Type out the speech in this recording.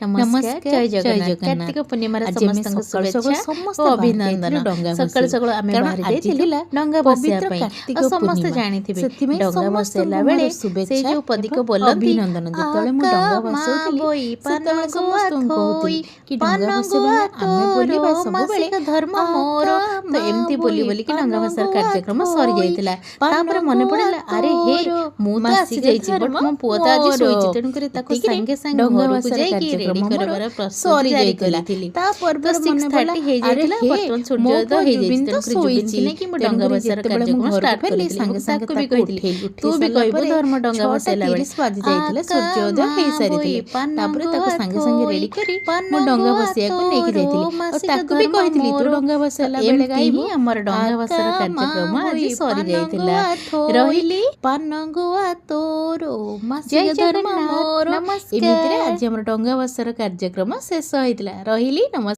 ନମସ୍କାର, ଜୟ ଜୟ ଜଗନ୍ନାଥ। ଜଗନ୍ନାଥ। କାର୍ତ୍ତିକ ପୂର୍ଣ୍ଣିମାର ଆଜି ଆମେ ସମସ୍ତଙ୍କୁ ସକାଳୁ ସକାଳୁ ଶୁଭେଚ୍ଛା ସମସ୍ତେ ଓ ବାହାରି ଅଭିନନ୍ଦନ। ଯାଇଥିଲୁ ଡଙ୍ଗା ସକାଳୁ ଭସେଇ, ସକାଳୁ ଆମେ କାରଣ ବାହାରି ଆଜି ଯାଇଥିଲୁ ଥିଲା ଡଙ୍ଗା ଭସେଇବା ପବିତ୍ର ପାଇଁ। କାର୍ତ୍ତିକ ଆଉ ସମସ୍ତେ ପୂର୍ଣ୍ଣିମା। ଜାଣିଥିବେ, ସେଥିପାଇଁ ଡଙ୍ଗା ସମସ୍ତଙ୍କୁ ଭସେଇଲା ମୋର ବେଳେ ସେଇ ଶୁଭେଚ୍ଛା ଯୋଉ ପଦିକ ଏବଂ ବୋଲନ୍ତି, ଅଭିନନ୍ଦନ। ଯେତେବେଳେ ମୁଁ ଆକା ଡଙ୍ଗା ମା ଭସଉଥିଲି, ବୋଇ ପାନ ସେତେବେଳେ ଗୁଆ ସମସ୍ତଙ୍କୁ ଥୋଇ, କହୁଥିଲି କି ପାନ ଡଙ୍ଗା ଭସେଇବା ଗୁଆ ବେଳେ ଆମେ ତୋର ବୋଲିବା ସବୁବେଳେ ମାସିକ ଧର୍ମ ମୋର। ଆକା ତ ମା ଏମିତି ବୋଲି ବୋଇ ବୋଲିକି ପାନ ଡଙ୍ଗା ଭସାର ଗୁଆ କାର୍ଯ୍ୟକ୍ରମ ଥୋଇ, ସରିଯାଇଥିଲା। ପାନ ତାପରେ ମନେ ଗୁଆ ପଡ଼ିଲା, ଆରେ ହେ, ତୋର ମୁଁ ତ ମାସିକ ଆସିଯାଇଛି, ବଟ୍ ଧର୍ମ ମୋ ପୁଅ ତ ଆଜି ମୋର। ଶୋଇଛି। ତେଣୁକରି ତାକୁ ଏତିକିରେ ସାଙ୍ଗେ ସାଙ୍ଗେ ଡଙ୍ଗା ଘରକୁ ଭସାର ଯାଇକି କାର୍ଯ୍ୟକ୍ରମ ରେଡ଼ି ମୋର କରିବାର ପ୍ରସ୍ତୁତି ଜାରି ସରିଯାଇଥିଲା। କରିଥିଲି। ତା ତ ପରପରେ ସିକ୍ସ ମନେ ପଡ଼ିଲା, ଥାର୍ଟି ଆରେ ହେଇଯାଇଥିଲା, ହେ, ବର୍ତ୍ତମାନ ମୋ ସୂର୍ଯ୍ୟୋଦୟ ପୁଅ ହେଇଯାଇଛି। ଜୁବିନ ତ ତେଣୁକରି ଜୁବିନକି ଶୋଇଛି। ନେଇକି ମୁଁ ଡଙ୍ଗା ତେଣୁକରି ଭସାର ଯେତେବେଳେ ମୁଁ କାର୍ଯ୍ୟକ୍ରମ ଘରକୁ ଷ୍ଟାର୍ଟ ଫେରିଲି, କରିଥିଲି ସାଙ୍ଗେ ଏବଂ ସାଙ୍ଗେ ତାକୁ ବି ତାକୁ କହିଥିଲି, ଉଠେଇଲି। ତୁ ଉଠେଇ ବି ସାରିଲା କହିବୁ ପରେ ଧର୍ମ ଡଙ୍ଗା 6ଟା ଭସେଇଲା ବେଳେ। 30 ବାଜି ଯାଇଥିଲା, ଆକା ସୂର୍ଯ୍ୟୋଦୟ ମା ବୋଇ ହେଇସାରିଥିଲେ। ପାନ ତାପରେ ତାକୁ ଗୁଆ ସାଙ୍ଗେ ସାଙ୍ଗେ ଥୋଇ, ରେଡ଼ି କରି ପାନ ମୁଁ ଡଙ୍ଗା ଗୁଆ ଭସେଇବାକୁ ନେଇକି ତୋର ଯାଇଥିଲି ଆଉ ମାସିକ ତାକୁ ବି ଧର୍ମ କହିଥିଲି, ତୁ ମୋର। ଡଙ୍ଗା ତ ଭସେଇଲା ବେଳେ ଏମିତି ଗାଇବୁ ହିଁ ଆମର ଡଙ୍ଗା ଆକା ଭସାର ମା କାର୍ଯ୍ୟକ୍ରମ ବୋଇ ଆଜି ପାନ ସରିଯାଇଥିଲା। ଗୁଆ ଥୋଇ, ରହିଲି, ପାନ ଗୁଆ ତୋର ଜୟ ମାସିକ ଧର୍ମ ଜଗନ୍ନାଥ, ମୋର। ଏମିତିରେ ନମସ୍କାର। ଆଜି ଆମର ଡଙ୍ଗା ଭସାର କାର୍ଯ୍ୟକ୍ରମ ଶେଷ ହେଇଥିଲା। ରହିଲି, ନମସ୍କାର।